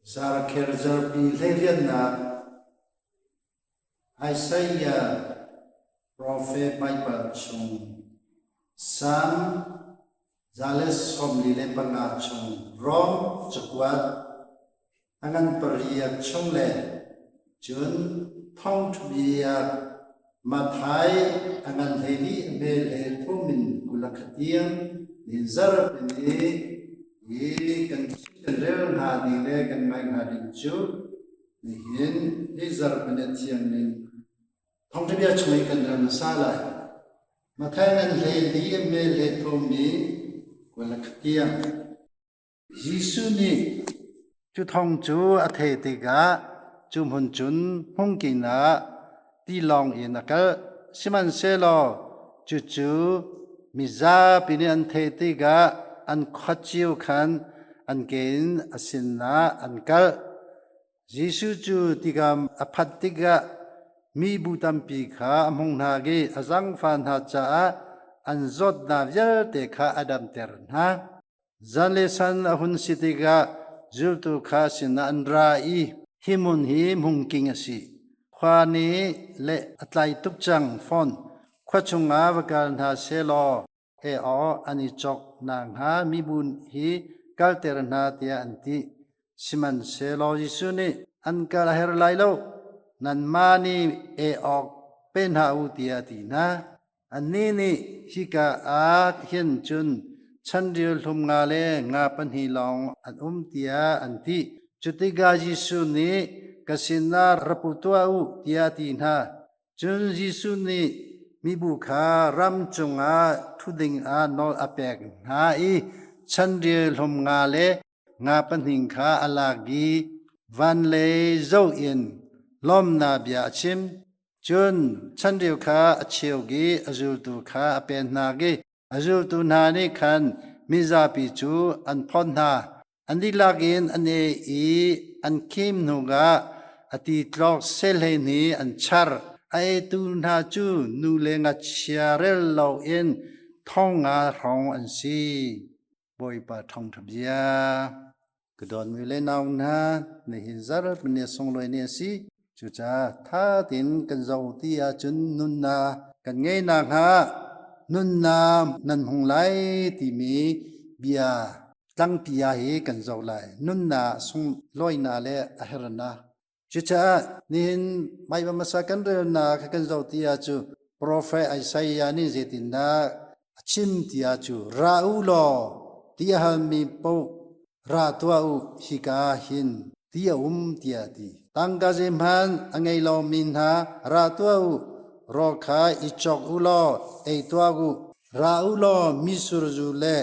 Zarkher zarpi hleiriannak Isaiah profet Baibal chung Salm 145 chung Rom cakuat a ngan pariat chung le cun thawngṭhabia Matthai a ngan 12 a hmel he thum in 21 tiang nihin zarhpini i kan kan rel hnga ding le kan ngai hnga ding cu nihin hi zarhpini thiang ning thawngṭhabia chung i kan rel hmasa lai. Matthai ngan 12 a hmel he thum in 21 tiang. Jesuh nih cu thawng cu a theih tikah cu hmun cun hmungking ah tilawng in a kal. Sihmanhsehlaw cucu mizapi nih an theih tikah an khua cio khan an ke in a sinah an kal. Jesuh cu tikam a phanh tikah mibu tampi kha a hmung hna i a zaangfah hna caah an zawtnak vialte kha a damter hna. Zan le san a hun si tikah zultu kha sinah an ra i hi hmun hi hmungking a si. Khua nih le a tlai tuk cang fawn. Khua chungah va kal hna sehlaw e aw an i cawk nakhnga mibu hi kalter hna tiah an ti. Sihmanhsehlaw Jesuh nih an kal a herh lai lo, nanmah nih e awk pe hna u tiah a ti hna. Annih nih hika ah hin cun chanril hlum nga le nga pahnih lawng an um tiah an ti. Cutikah Jesuh nih ka sinah ra pu tuah u tiah a ti hna. Cun Jesuh nih mibu kha ram cungah ṭhu dingah nawl a pek hna i chanril hlum nga le nga pahnih kha a lak i van lei zoh in lawmnak bia a chim. Cun chanreu kha a cheu i a zultu kha a pen hna i a zultu hna nih khan mizapi cu an phawt hna. An dihlak in an ei i an khim hnuah a ti tlok sehlen hi an char. A eitu hna cu nu le ngakchia rel loin thong nga hrawng an si. Bawipa thawngṭha bia. Ka dawtmi le nau hna, nihin zarh ni sunglawi ni a si. Cucaah tha tein kan zoh ti ahcun nunnak kan ngei nakhnga nunnak nan hung lai timi bia tlangpi ah hi kan zoh lai. Nunnak sunglawinak le a hernak. Cucaah nihin Baibal hmasa kan relnak kha kan zoh ti ah cu profet Isaiah nih zeitindah a chim ti ah cu ra u law ti a halmi paoh ra tuah u hika hin ti a um tiah a ti. Tangka zeihmanh a ngei lomi hna ra tuah u rawl kha i cawk u law ei tuah u. Ra u law mitsur zu le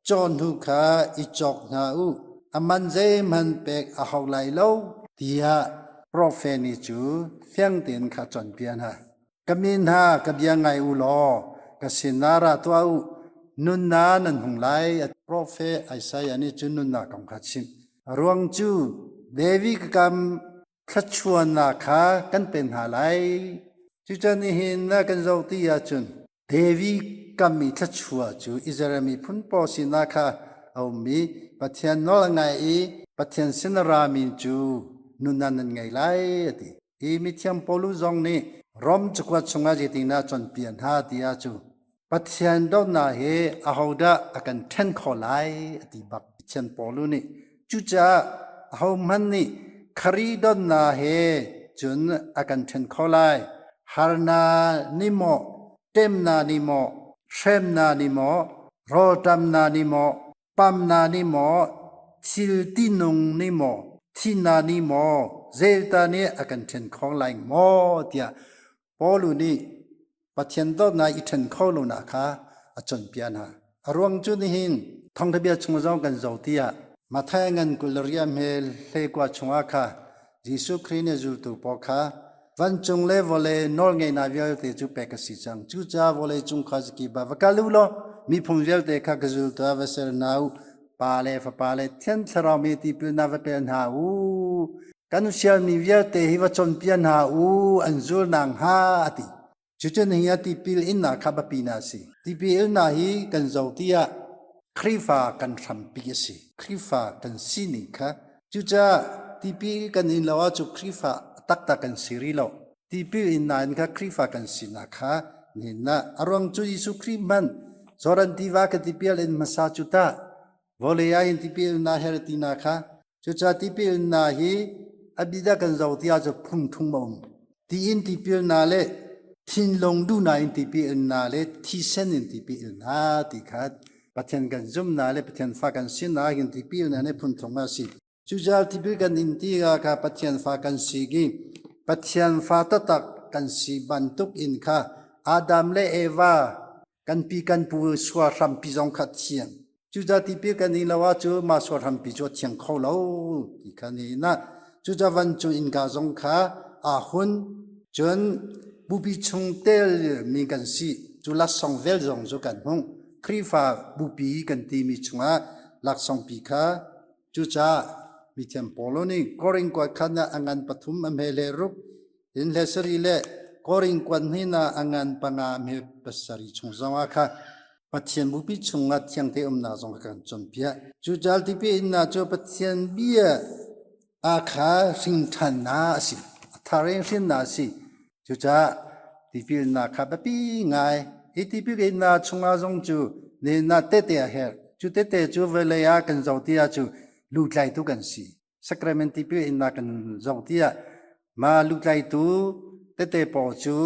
cawhnu kha i cawk hna u, a man zeihmanh pek a hau lai lo, tiah profet nih cu fiang tein kha cawnpiak hna. Ka mi hna, ka bia ngai u law ka sinah ra tuah u, nunnak nan hung lai. Profet Isaiah nih cun nunnak kong kha a chimh. A ruang cu David ka kam thluachuahnak kha kan pe hna lai. Cucan nihin na kan zoh ti ahcun David kammi thluachuah cu Israel miphun pawl sinah kha a um i Pathian nawl a ngai i Pathian sin a rami cu nunnak nan ngei lai a ti. Hi mithiang Paulus zong nih Rom cakuat chungah zeitindah cawnpiak hna ti ah cu Pathian dawtnak hi ahodah a kan ṭhen khawh lai a ti bak Pathian Paul nih. Cucaah ahohmanh nih Khrih dawtnak he cun a kan ṭhen khawh lai. Harnak nih maw, ṭemnak nih maw, hremnak nih maw, rawlṭamnak nih maw, pamnak nih maw, thil tihnung nih maw, thihnak nih maw, zeilta nih a kan ṭhen kho lai maw tiah Paul nih Pathian dawtnak i ṭhen kho lonak kha a cawnpiak hna. A ruang cu nihin thawngṭha bia chung zong kan zoh tiah Matthai ngan 20 riah hmel hleikua chungah kha Jesuh Khrih nih zultu pawl kha vancung le vawlei nawlngeihnak vialte cu pek a si cang. Cucaah vawlei cung kha zakipa va kal u law miphun vialte kha ka zultu ah va ser hna u. Pa le Fapa le Thiang Thlarau mi tipilnak va pel hna u. Kan sialmi vialte hi va cawnpiak hna u an zul nakhnga a ti. Cucun hi a tipil innak kha biapi na a si. Tipil innak hi kan zoh tiah Khrihfa kan hrampi a si. Khrihfa kan sining kha. Cucaah Tipil kan in lo ahcun Khrihfa taktak kan si rih lo. Tipil in nain kha Khrihfa kan sinak kha nin ah a ruang cu Jesuh Khrih hmanh Jordan tiva ka tipil in hmasa cu tah vawlei ah hin tipil na her ti na kha. Cucaah tipil na hi a bida kan zoh ti ahcun phung thum a um. Ti in tipil na le thinlung duhnak in tipil na le thisen in tipil na ti kha Pathian kan zumnak le Pathian fa kan sinak hin tipil na ne phun thum a si. Cucaah tipil kan in ti ah kha Pathian fa kan si i Pathian fa taktak kan si bantuk in kha Adam le Eva kan pi kan pu sual hrampi zong kha thiang. Cucaah tipil kan in lo ahcun mah sual hrampi cu a thiang kho lo ti kha ni na. Cucaah vancung innka zong kha aa hun. Cun bupi chung tel mi kan si. Cu laksawng vel zong cu kan hmuh. Khrihfa bupi kan timi chungah laksawngpi kha. Cucaah mithiam Paul nih Korin kuat khan ah a ngan pathum a hme le ruk in hle sarih le Korin kuat hnin ah a ngan panga a hme pasarih chung zongah kha Pathian bupi chungah thiangte umnak zong kha kan cawnpiak. Cucaah tipil innak cu Pathian bia ah kha hringṭhannak a si. A thar in hrinnak a si. Cucaah tipilnak kha biapi ngai. Hi tipil innak chungah zong cu nehnak tete a herh. Cu tete cu vawlei ah kan zoh ti ahcun lutlaitu kan si. Sacrament tipil innak kan zoh tiah mah lutlaitu tete pawl cu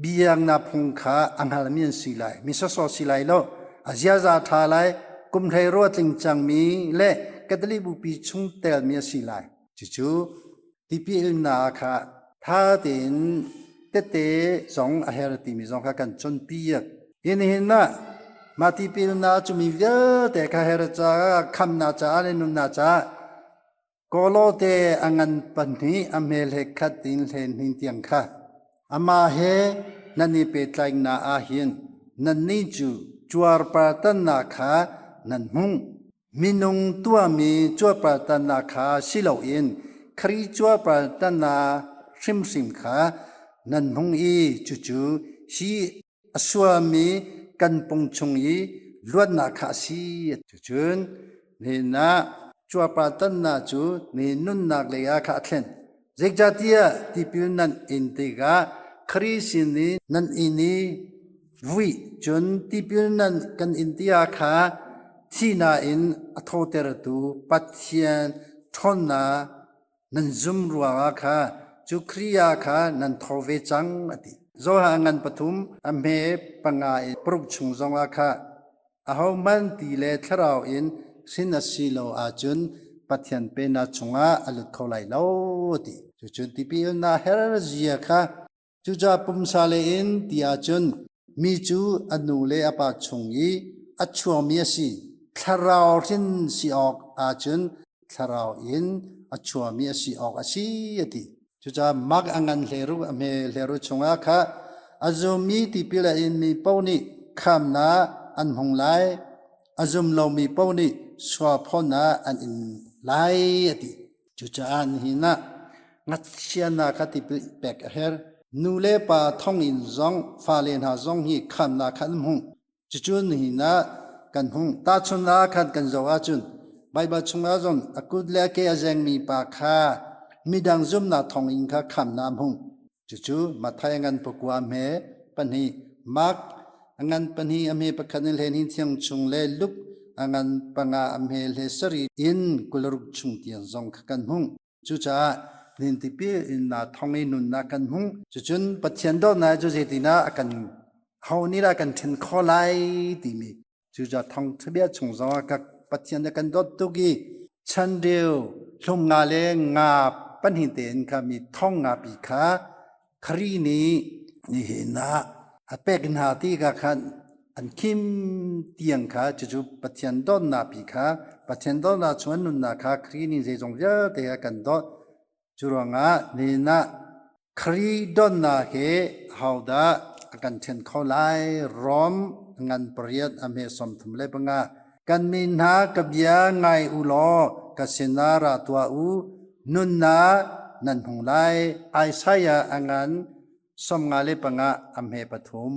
biaknak phung kha a hngalmi an si lai. Mi sawsawh si lai lo. A ziaza ṭha lai. Kum hleirua tling cangmi le Catholic bupi chung telmi a si lai. Cucu tipilnak kha tha tein tete zong a her timi zong kha kan cawnpiak. Hi nihin ah mah tipilnak cu mi vialte kha her caah khamnak caah le nunnak caah kawlawte a ngan pahnih a hmel he khat in hlen hnin tiang kha amah he nan i pehtlaihnak ah hin nannih cu cuarpartannak kha nan hmuh. Minung tuahmi cuarpartannak kha si loin Khrih cuarpartannak hrimhrim kha nan hmung i cucu hi a sualmi kan pung chung i luatnak kha a si. Cucun nihin ah cuarpartannak cu mi nunnak lei ah kha a thlen. Zeicahtiah tipil nan in tikah Khrih sin i nan inn i vui cun tipil nan kan in tiah kha thihnak in a thawtertu Pathian ṭhawnnak nan zum ruangah kha cu Khrih ah kha nan tho ve cang a ti. Johan ngan pathum a hme panga in paruk chung zongah kha Ahohmanh ti le thlarau in hrin a si lo ahcun Pathian Pennak chungah a lut kho lai lo a ti. Cucun tipilnak her zia kha cucaah pumsa lei in ti ahcun mi cu a nu le a pa chung i a chuakmi a si. Thlarau hrin si awk ahcun thlarau in a chuakmi a si awk a si a ti. Cucaah mak a ngan hleru a hme hleru chungah kha a zummi tipil a inmi paoh nih khamnak an hmung lai, a zum lomi paoh nih sualphawnnak an in lai a ti. Cucaah nihin ah ngakchianak kha tipil pek a herh. Nu le pa thonginn zong fale hna zong hi khamnak kha an hmuh. Cucu nihin ah kan hung. Tahchunhnak khan kan zoh ahcun Baibal chungah zong a kut le a ke a zengmi pa kha midang zumhnak thawngin kha khamnak a hung. Cucu Matthai a ngan pakua a hme pahnih, Mark a ngan pahnih a hme pakhat in hlen hin thiang chung le Luke a ngan panga a hme hle sarih in 26 chung tiang zong kha kan hung. Cucaah nin tipil in na thong i nunnak kan hmuh. Cucun Pathian dawtnak cu zeitinah a kan ho nih dah kan ṭhen khawh lai timi cucaah thawngṭha chung zongah ka Pathian nih kan dawt tuk i chanreu hlum nga le nga pahnih tein kha mi thong ngapi kha Khrih nih nihin ah a pek hna ti ka khan an khim tiang kha cucu Pathian dawtnak pi kha Pathian dawtnak chung an nunnak kha Khrih nih zeizong vialte a kan dawt. Cu ruangah nihin ah Khrih dawtnak hi ahodah a kan ṭhen kho lai? Rom ngan pariat a hme 35. Kan mi hna ka bia ngai u law ka sinah ra tuah u, nunnak nan hung lai. Isaiah a ngan 55 a hme pathum.